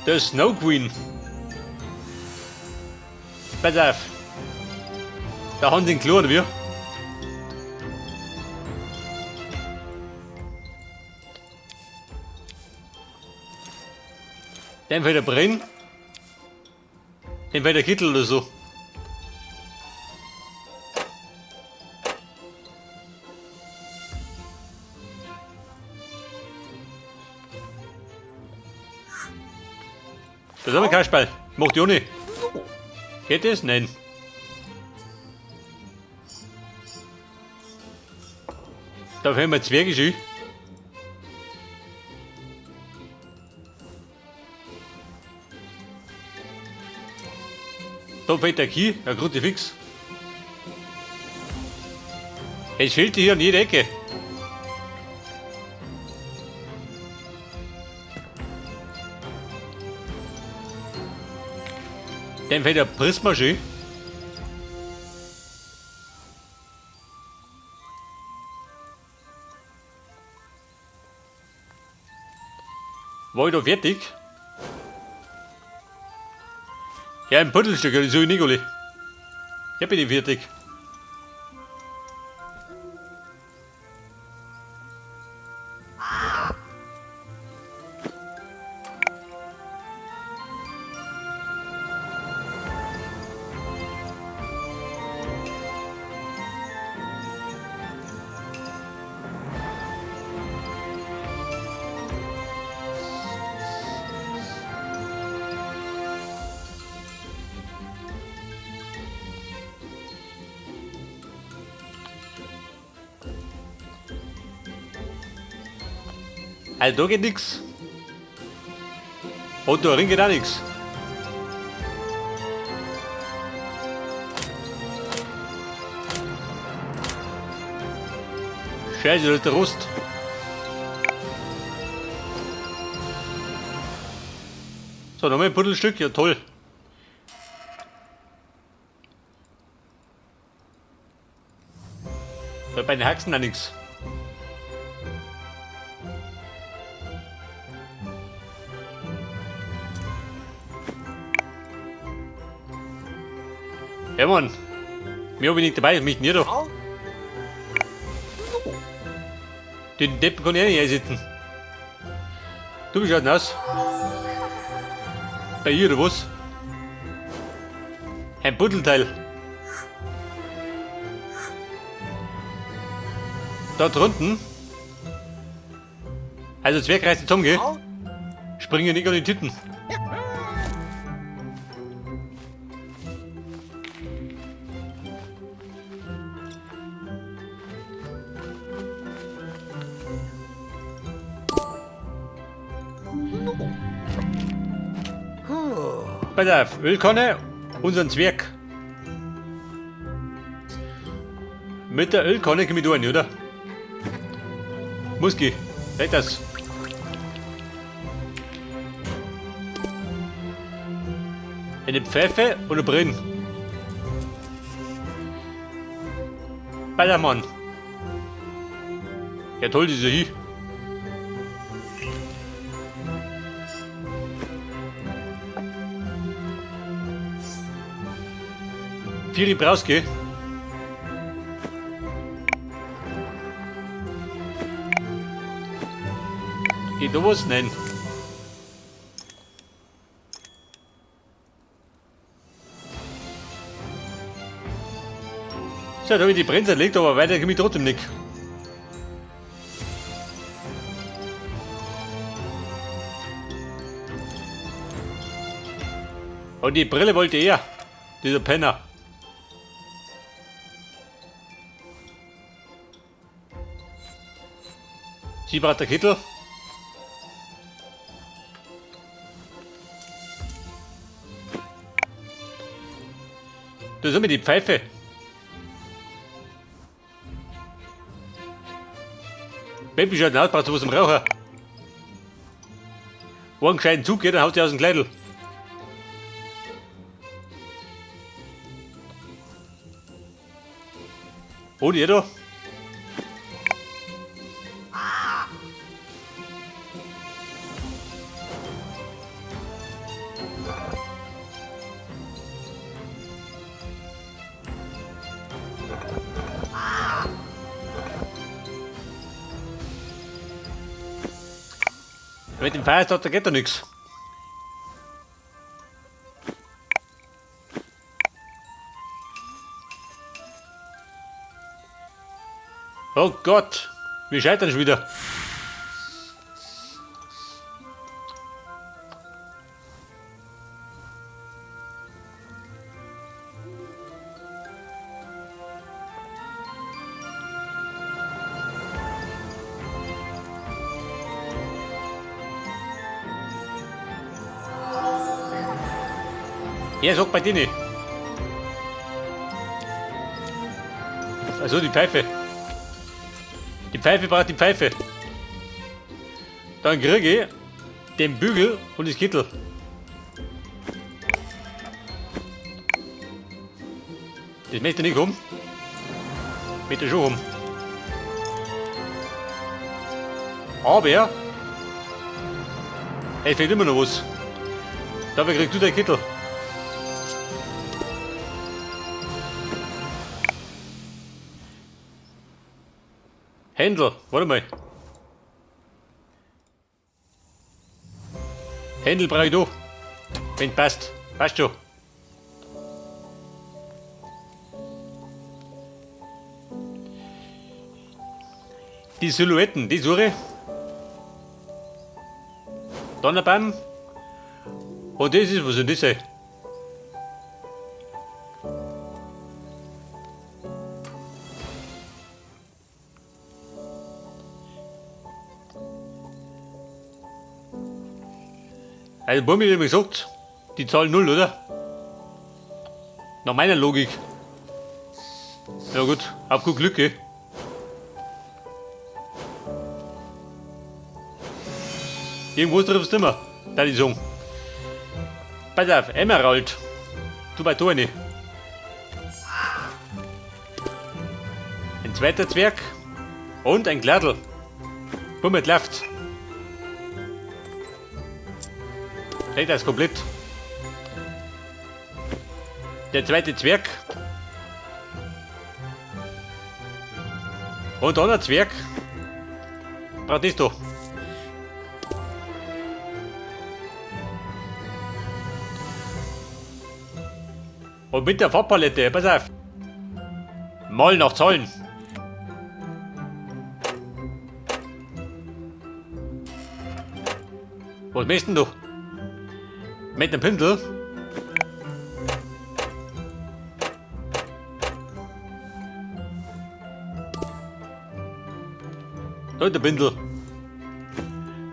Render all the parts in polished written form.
Der Snow Queen. Pass auf. Da haben sie ihn klar, oder wie? Dem fällt der Brenn. Dem fällt der Kittel oder so. Das ist aber kein Kasperl. Macht Joni. Geht das? Nein. Da fehlen mir Zwerge schön. Da fehlt der Key, ja Kruzifix. Es fehlt hier an jeder Ecke. Dem fehlt der Prisma schön. War ich da fertig? Ja, ein Puzzlestück, das soll ich nicht, Olli. Ja, bin ich fertig. Also da geht nix. Und da drin geht auch nix. Scheiße, das ist der Rost. So, nochmal ein Puzzlestück, ja toll. Da bei den Haxen auch nix. Ja Mann, mehr bin ich dabei, mich nicht da. Den Deppen kann ich eh nicht einsetzen. Du bist halt nass. Bei ihr oder was? Ein Puddelteil. Da drunten. Also Zwerg reißt zusammen, gell? Springen nicht an die Titten. Pass auf, Ölkanne, unseren Zwerg. Mit der Ölkanne komm ich da rein, oder? Muss gehen. Geht das? Eine Pfeife und ein Brenn. Ballermann. Ja toll, diese hier. Vieri Brauske. Geht da was? Nein. So, da habe ich die Bremse erlegt, aber weiter komme ich trotzdem nicht. Und die Brille wollte er, dieser Penner. Sie braucht der Kittel. Das ist immer die Pfeife. Baby schaut aus, brauchst du was zum Rauchen. Einen gescheiten Zug geht, dann haut sie aus dem Kleidl. Und ihr da? Mit dem Firestarter geht da nichts. Oh Gott, wir scheitern schon wieder. Ja, sag bei denen. Also die Pfeife. Die Pfeife braucht die Pfeife. Dann kriege ich den Bügel und das Kittel. Das möchte ich nicht um. Möchte schon um. Aber es fehlt immer noch was. Dafür kriegst du den Kittel. Händel, warte mal. Händel brauche ich da. Wenn passt. Passt schon. Die Silhouetten, die suche ich. Donnerbaum. Und das ist, was soll das sein? Also Bummi hat immer gesagt, die Zahl 0, oder? Nach meiner Logik. Ja gut, auf gut Glück, gell? Irgendwo triffst du immer, da die sagen. Pass auf, Emerald. Du bei Toni. Ein zweiter Zwerg und ein Gladl. Bummert läuft. Hey, das ist komplett. Der zweite Zwerg. Und dann ein Zwerg. Braucht das da. Und mit der Farbpalette, pass auf. Mal nach Zahlen. Was möchtest denn du? Mit dem Pinsel? Da ist der Pinsel.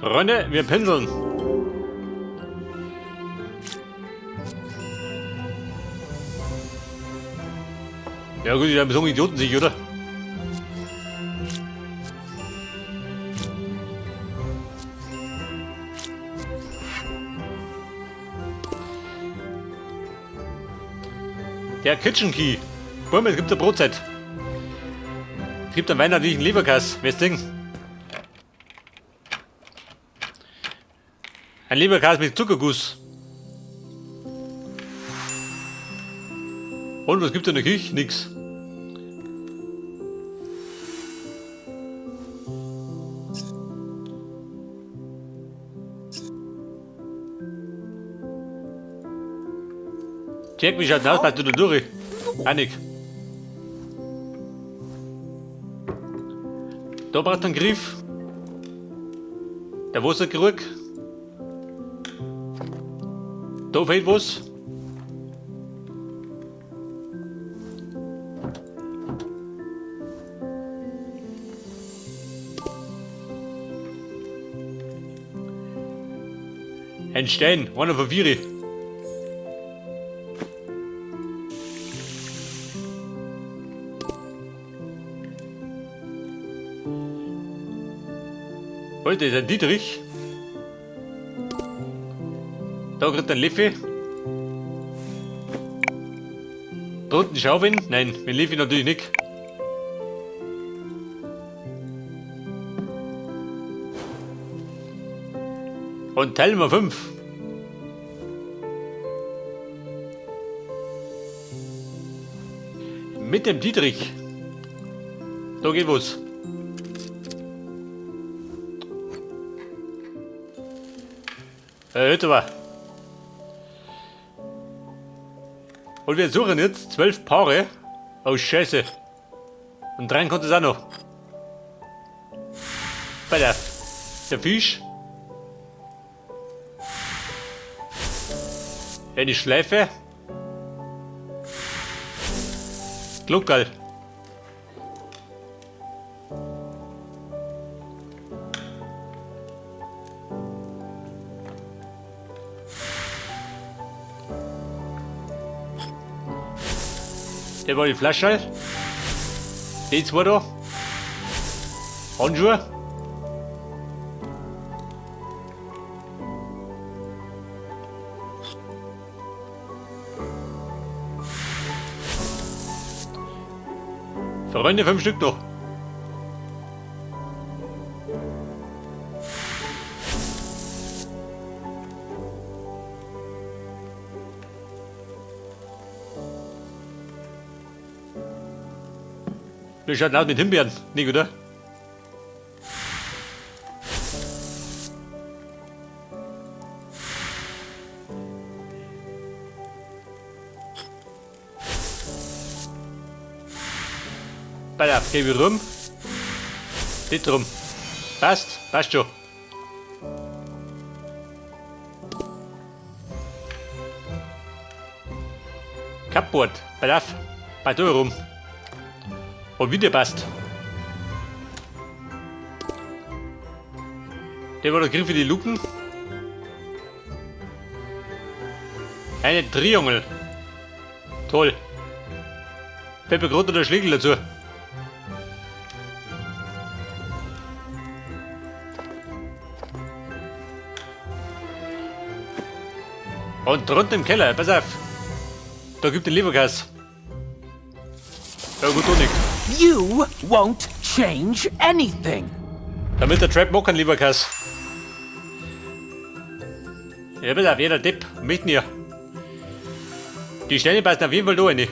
Freunde, wir pinseln. Ja gut, die haben so Idioten sich, oder? Der Kitchen Key. Bumm, es gibt eine Brotzeit. Es gibt einen weihnachtlichen Leberkäse. Wer ist Ding? Ein Leberkäse mit Zuckerguss. Und was gibt's in der Küche? Nix. Check, wie schaut denn aus? Passt du da durch? Einig. Da braucht einen Griff. Der Wasserkrug. Da fehlt was. Ein Stein, einer von vier. Heute ist ein Dietrich. Da kriegt ein Leffe. Drunten Schaufin? Nein, mit Leffe natürlich nicht. Und Teil Nummer 5. Mit dem Dietrich. Da geht was. Hört aber. Und wir suchen jetzt 12 Paare. Oh Scheiße. Und dran kommt es auch noch. Bei der Fisch. Eine Schleife. Gluckerl. Der war die Flasche. Die zwei da. Handschuhe. Freunde, 5 Stück noch. Wir schauen aus mit Himbeeren, nicht, oder? Pass auf, geh ich rum. Nicht rum. Passt, passt schon. Cupboard, pass auf, bei da rum. Und wieder passt. Der war der Griff in die Luken. Eine Triangel. Toll. Fällt mir gerade noch der Schlägel dazu. Und drunten im Keller, pass auf. Da gibt den Leberkäse. Ja gut, doch nicht. You won't change anything. Damit der Trap mag keinen Leberkäse. Ja, pass auf, jeder Depp mit mir. Die Steine passen auf jeden Fall da rein.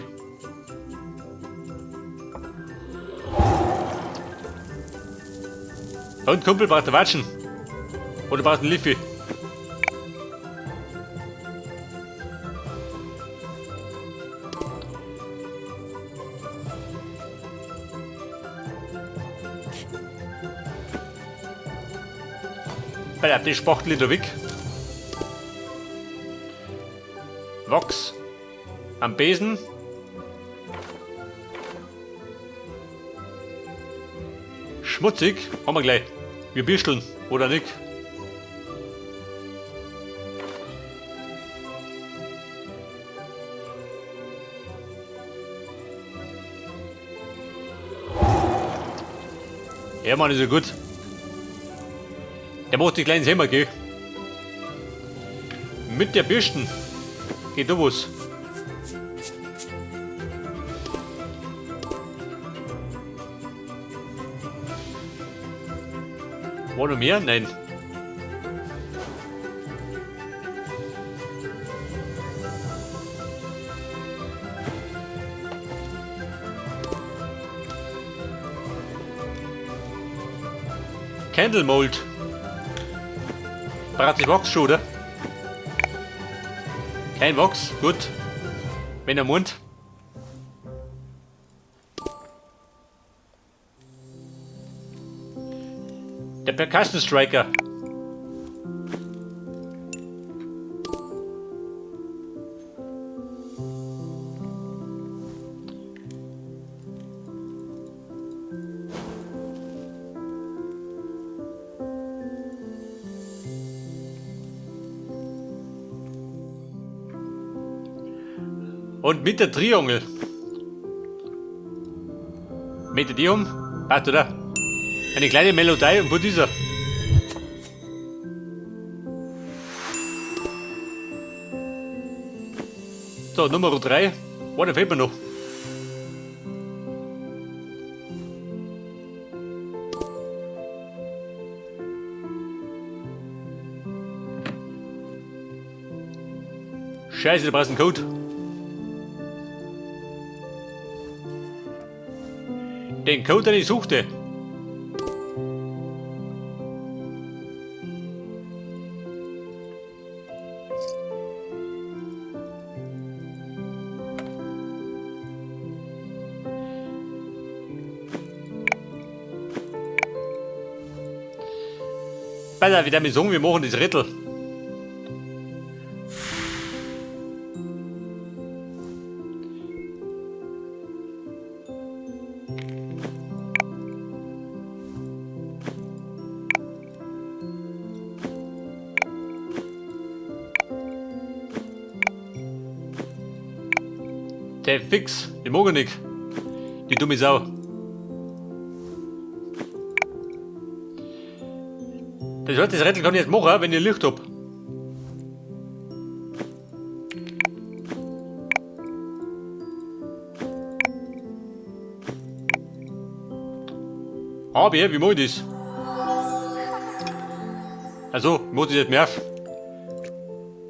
Und Kumpel braucht einen Watschen. Oder braucht einen Liffy. Pass auf, die Spachtel da weg. Wachs. Am Besen. Schmutzig. Haben wir gleich. Wir bürsteln, oder nicht? Ja, Mann, ist ja gut. Der macht die kleinen Hämmer, gell? Mit der Bürsten. Geht da was? War noch mehr? Nein. Candle Mold. Braucht sich Wachs schon, oder? Kein Wachs, gut. Wenn er Mund. Der Percussion Striker. Und mit der Triangel. Mit der die um? Passt, oder? Eine kleine Melodie und wo dieser? So, Nummer 3. Oh, der fehlt mir noch. Scheiße, du brauchst einen Code. Den Code, den ich suchte. Besser, wie der mir sagen, wir machen das Rätsel. Der fix, die mag ich nicht. Die dumme Sau. Das heißt, das Rätsel kann ich jetzt machen, wenn ich Licht hab. Aber wie mach ich das? Also, ich mach das jetzt mehr.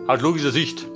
Aus logischer Sicht.